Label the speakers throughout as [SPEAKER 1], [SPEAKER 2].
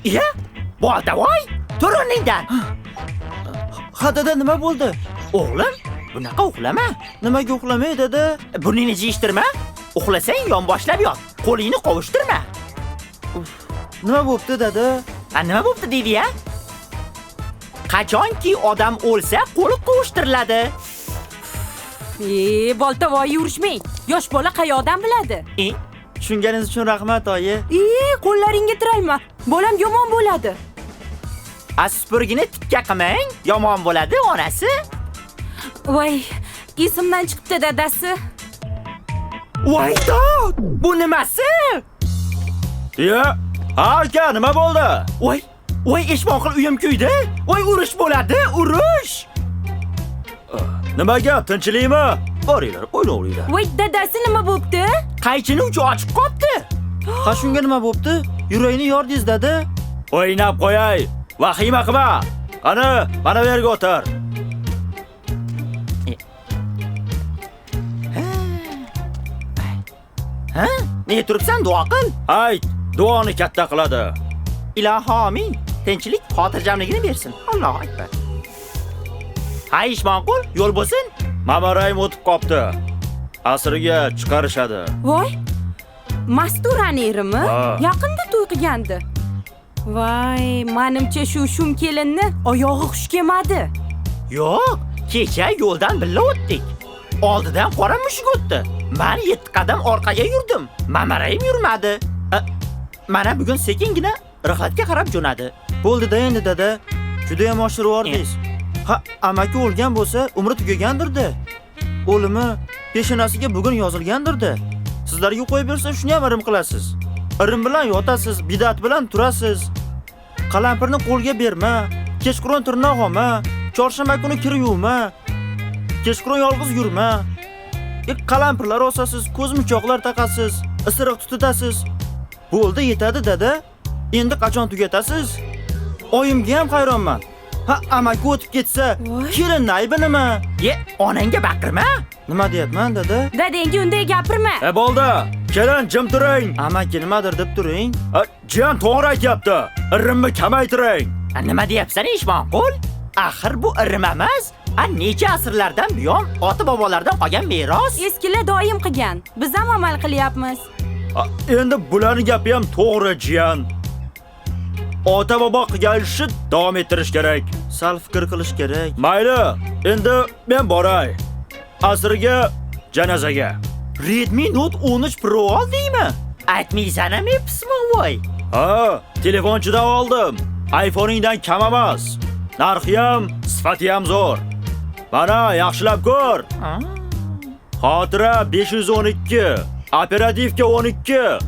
[SPEAKER 1] Iya, boltavoy, tur o'rningdan.
[SPEAKER 2] Ha dada, nima bo'ldi?
[SPEAKER 1] O'g'lim, bunaqa uxlama.
[SPEAKER 2] Nimaga uxlamay dada?
[SPEAKER 1] Burningni jiyishtirma. Uxlasang yonboshlab yot. Qo'lingni qovushtirma.
[SPEAKER 2] Nima bo'pti dada?
[SPEAKER 1] Ha, nima bo'pti deydi-ya? Qachonki odam o'lsa, qo'li qovushtiriladi.
[SPEAKER 3] Boltavoy, yurishmang. Yosh bola qayoqdan biladi?
[SPEAKER 2] Tushunganingiz uchun rahmat, oyi.
[SPEAKER 3] Qo'llaringga tiralma. Bolam yomon bo'ladi.
[SPEAKER 1] A supurgini tikka qilmang, yomon bo'ladi onasi.
[SPEAKER 3] Voy, esimdan chiqibdi dadasi.
[SPEAKER 1] Voy dod, bu nimasi?
[SPEAKER 4] Ya, ha aka, nima bo'ldi?
[SPEAKER 1] Voy, voy Eshmonqul, uyim kuydi. Voy, urush bo'ladi, urush.
[SPEAKER 4] Nima gap, tinchlikmi? Boringlar, o'ynayveringlar.
[SPEAKER 3] Voy dadasi, nima bo'pti?
[SPEAKER 1] Qaychini uchi ochiq qopti.
[SPEAKER 2] Ha shunga nima bo'pti? Yuragini yordingiz dada.
[SPEAKER 4] O'ynab qo'yay. Vahima qilma. Qani, mana bu yerga o'tir.
[SPEAKER 1] Ha? Nega turibsan, duo qil.
[SPEAKER 4] Ayt, duoni katta qiladi.
[SPEAKER 1] Ilohi amin. Tinchlik, xotirjamligini bersin. Allohu akbar. Ha, Eshmonqul, yo'l bo'lsin.
[SPEAKER 4] Mamarayim o'tib qopti. Asriga chiqarishadi.
[SPEAKER 3] Voy, Masturani erimi? Yaqinda to'y qilgandi. Voy, menimcha shu shum kelinni oyog'i xush kelmadi.
[SPEAKER 1] Yo'q, kecha yo'ldan birga o'tdik. Oldidan qora mushuk o'tdi. Men 7 qadam orqaga yurdim. Mamarayim yurmadi. Mana bugun sekingina rihlatga qarab jo'nadi.
[SPEAKER 2] Bo'ldi-da endi dada. Juda ham oshirib yubordingiz. Ha, amaki o'lgan bo'lsa, umri tugagandir-da. O'limi peshonasiga bugun yozilgandir-da. Sizlarga qo'yib bersa, shuni ham irim qilasiz. Irim bilan yotasiz, bidat bilan turasiz. Qalampirni qo'lga berma, kechqurun tirnoq olma, chorshanba kuni kir yuvma, kechqurun yolg'iz yurma. Qalampirlar osasiz, ko'zmunchoqlar taqasiz, isiriq tutasiz. Bo'ldi, yetadi dada. Endi qachon tugatasiz? Oyimga ham hayronman. Ha, amaki o'tib ketsa, kelinning aybi nima?
[SPEAKER 1] Ye, onangga baqirma.
[SPEAKER 2] Nima deyapman dada?
[SPEAKER 3] Dadangga unday gapirma.
[SPEAKER 4] Bo'ldi. Kelin, jim turing.
[SPEAKER 2] Amaki nimadir deb turing.
[SPEAKER 4] Jiyan to'g'ri aytyapti. Irimni kamaytiring.
[SPEAKER 1] Nima deyapsan, Eshmonqul? Axir bu irim emas. Necha asrlardan buyon ota-bobolardan qolgan meros.
[SPEAKER 3] Eskilar doim qilgan. Biz ham amal qilyapmiz.
[SPEAKER 4] Endi bularning gapi ham to'g'ri, jiyan. Ota-bobo qilgan ishni davom ettirish kerak.
[SPEAKER 2] Sal fikr qilish kerak.
[SPEAKER 4] Mayli, endi men boray. Asrga, janozaga.
[SPEAKER 1] Redmi Note 13 Pro oldingmi? Aytmaysan-mi, pismivoy?
[SPEAKER 4] Ha, telefonchidan oldim. iPhone'ingdan kam emas. Narxi ham, sifati ham zo'r. Mana, yaxshilab ko'r. Xotira 512, operativka 12.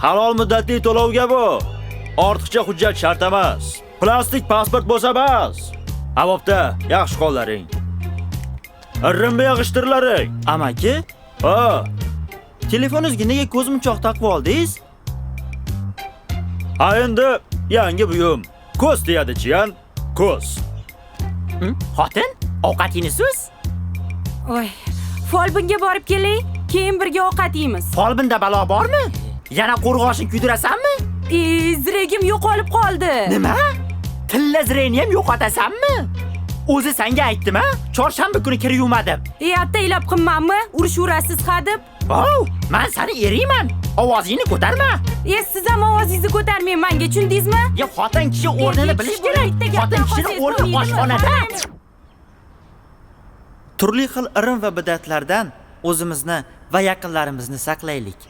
[SPEAKER 4] Halol muddatli to'lovga bu. Ortiqcha hujjat shart emas. Plastik pasport bo'lsa bas. Ha, bo'pti, yaxshi qo'llaring. Irimni yig'ishtirlaring.
[SPEAKER 2] Amaki?
[SPEAKER 4] Ha.
[SPEAKER 2] Telefoningizga nega ko'zmunchoq taqib oldingiz?
[SPEAKER 4] Ha, endi yangi buyum. Ko'z tegadi, jiyan, ko'z.
[SPEAKER 1] Xotin, ovqat yeysiz?
[SPEAKER 3] Voy, folbinga borib kelay, keyin birga ovqat yeymiz.
[SPEAKER 1] Folbinda balo bormi? Yana qo'rg'oshin kuydirasanmi?
[SPEAKER 3] Ziragim yo'qolib qoldi.
[SPEAKER 1] Nima? Tilla zirangni ham yo'qotasanmi? O'zi senga aytdim-a, chorshanba kuni kir yuvmadim.
[SPEAKER 3] Ataylab qilmanmi? Urushaverasiz ha deb.
[SPEAKER 1] Vau, men seni eriyman. Ovozingni ko'tarma.
[SPEAKER 3] Siz ham ovozingizni ko'tarmang menga, tushundingizmi?
[SPEAKER 1] Ya, xotin kishi o'rnini bilish kerak. Xotin kishini o'rni oshxonada.
[SPEAKER 2] Turli xil irim va bidatlardan o'zimizni va yaqinlarimizni saqlaylik.